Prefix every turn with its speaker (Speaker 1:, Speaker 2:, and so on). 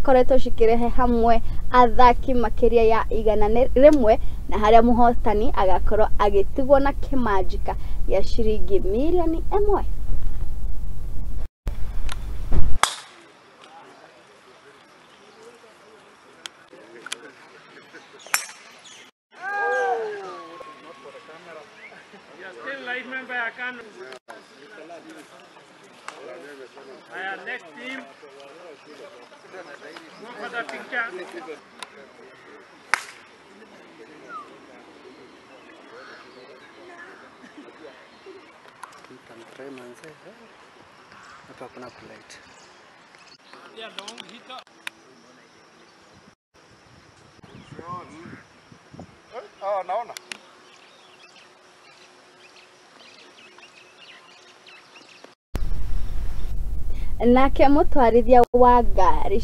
Speaker 1: Cikoretwo cikĩrehe hamwe athaki makĩria ya 100 na harĩa mũhotani agakorwo agĩtigwo na kĩmanjĩka gĩa ciringi mirioni 1.
Speaker 2: Next team. Go for the picture.
Speaker 3: Hapa kuna plate.
Speaker 4: Ah, naona.
Speaker 1: Nake mũtwarithia wa ngari.